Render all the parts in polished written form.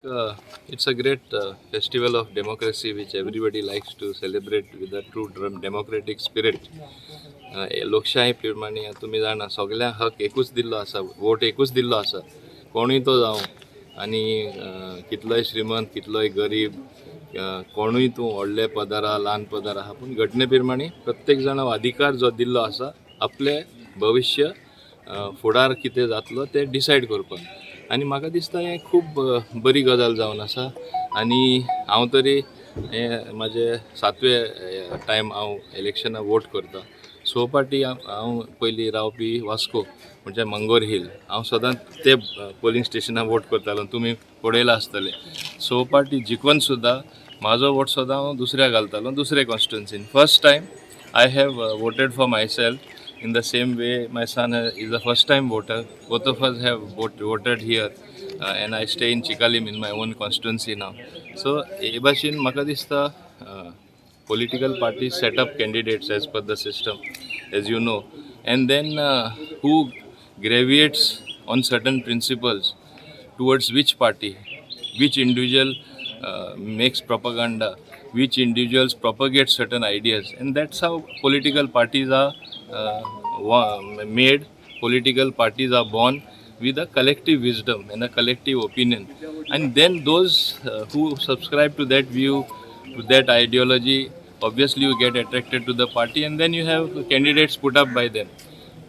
It's a great festival of democracy which everybody likes to celebrate with a true democratic spirit. लोकशाही प्रमाणे तुमी जाणा, सगळ्यांक हक एकूच दिल्लो आसा, वोट एकूच दिल्लो आसा, कोणूय तो जावं आनी कितलोय श्रीमंत, कितलोय गरीब, कोणूय तूं व्हडले पदार आहा, ल्हान पदार आहा, पूण घटने प्रमाणे प्रत्येक जाणा अधिकार जो दिल्लो आसा आपलें भविश्य, फुडार कितें जातलो तें डिसायड करपाक. आनी म्हाका दिसता हें खूब बरी गजाल जावन आसा. आनी हांव तरी हें म्हाजें सातवे टायम हांव इलेक्शनाक वोट करता. सो पाटी हांव पयलीं रावपी वास्को, म्हणजे मंगोर हिल. हांव सदांच ते पोलिंग स्टेशनार वोट करतालो, तुमी पळयलां आसतलें. सो पाटी जिखून सुद्दां म्हाजो वोट सदां हांव दुसऱ्या घालतालो, दुसरे कॉन्स्टिट्युन्सीन. First time I have voted for myself. In the same way, my son is a first time voter. Both of us have voted here and I stay in Chicalim in my own constituency now. So हे भाशेन म्हाका दिसता political parties set up candidates as per the system, as you know, and then who gravitates on certain principles towards which party, which individual makes propaganda, which individuals propagate certain ideas, and that's how political parties are made. Political parties are born with a collective wisdom and a collective opinion, and then those who subscribe to that view, to that ideology, obviously you get attracted to the party, and then you have candidates put up by them.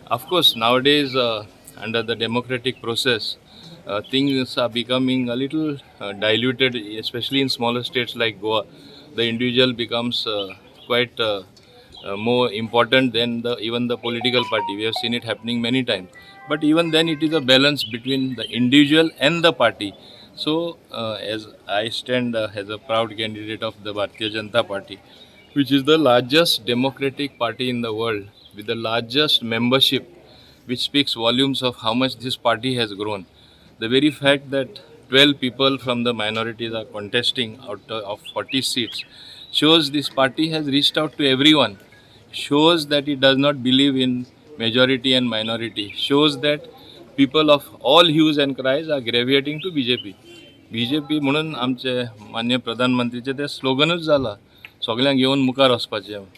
Of course, nowadays, under the democratic process, things are becoming a little diluted, especially in smaller states like Goa. The individual becomes quite more important than the even the political party. We have seen it happening many times. But even then, it is a balance between the individual and the party. So, as I stand as a proud candidate of the Bharatiya Janata Party, which is the largest democratic party in the world with the largest membership, which speaks volumes of how much this party has grown. The very fact that 12 people from the minorities are contesting out of 40 seats shows this party has reached out to everyone, shows that it does not believe in majority and minority, shows that people of all hues and cries are gravitating to BJP. BJP म्हणून आमचे मान्य प्रधानमंत्रीचे ते स्लोगनूच जाला, सगल्यांक घेवन मुखार वचपाचें.